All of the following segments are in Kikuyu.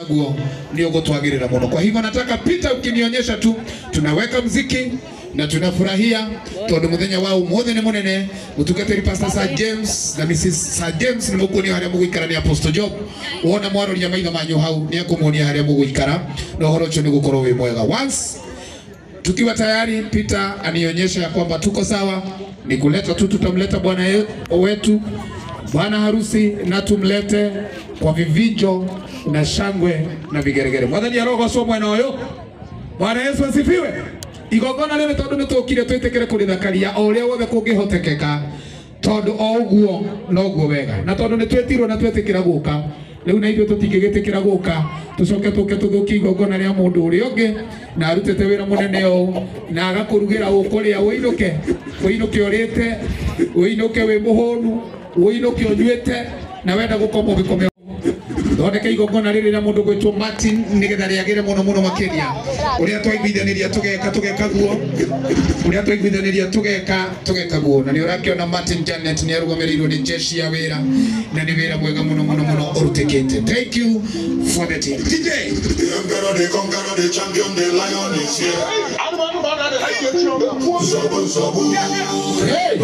Naguo ndio gutwagirira muno. Kwa hivyo nataka Peter ukinionyesha tu tunaweka mziki na tunafurahia tondu muthenya wa umuthi ni munene. Mutungatiri Pastor Sir James na Mrs Sir James ni mukuonio haria muguikara ni Apostle Job. Wona mwaroria maitho manyu hau ni akumuonia haria muguikara na uhoro ucio ni gukorwo wi mwega. Once tukiwa tayari, Peter anionyesha ya kwamba tuko sawa, ni kuleta tu, tutamleta bwana wetu bwana harusi na tumlete kwa vivijo na shangwe na vigeregere. Mwathani arogocwo mwena uyu. Bwana Yesu asifiwe. Igongona rĩrĩ tondu nĩtũkire twĩtĩkĩre kũrĩthakaria o ũrĩa wothe kũngĩhotekeka, tondu o ũguo noguo wega, na tondu nĩtwĩtirwo na twetĩkĩra gũka rĩu na ithuĩ tũtingĩgĩtĩkĩra gũka tũcoke tũke tũthũkie igongona rĩa mũndũ ũrĩa ũngĩ na arutĩte wĩra mũnene ũũ na agakũrugĩra ũkũrĩa ũinũke ũinũke ũrĩte ũinũke wĩ mũhũnu ũinũke ũnyuĩte na wenda gũkoma ũgĩkome. Thondeka igongona rĩrĩ rĩa mũndũ gwĩtwo Martin nĩgetha rĩagĩre mũno mũno makĩria. Ũrĩa twaiguithanĩria tũgeka tũgeka guo, ũrĩa twaiguithanĩria tũgeka tũgeka guo. Na nĩ ũrakĩona Martin Janet nĩ arũgamĩrĩirwo nĩ jeshi ya wĩra na nĩ wĩra mwega mũno mũno mũno ũrutĩkĩte. Thank you for the team. DJ. The emperor, the conqueror, the champion, the lion is here. Sabu, sabu. Hey.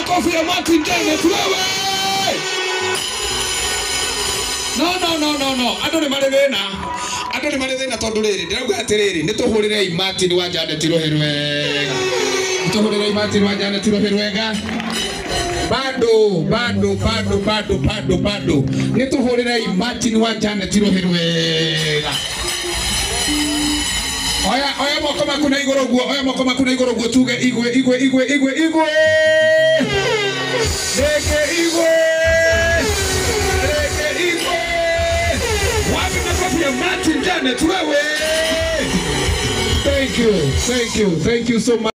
makofi ya Martin Janet wewe? No no no no no, andu ni mari thina, andu ni mari thina tondu riri ndirauga atiriri ni tuhurire Martin wa Janet ruhi rwega, tuhurire Martin wa Janet ruhi rwega. Bado bado bado bado bado bado ni tuhurire Martin wa Janet ruhi rwega. Oya oya moko maku na iguru guo, oya moko maku na iguru guo, tuge igwe igwe igwe igwe igwe rege igwe rege igwe. Wapi makofi ya Martin Janet wewe? Thank you, thank you, thank you so much.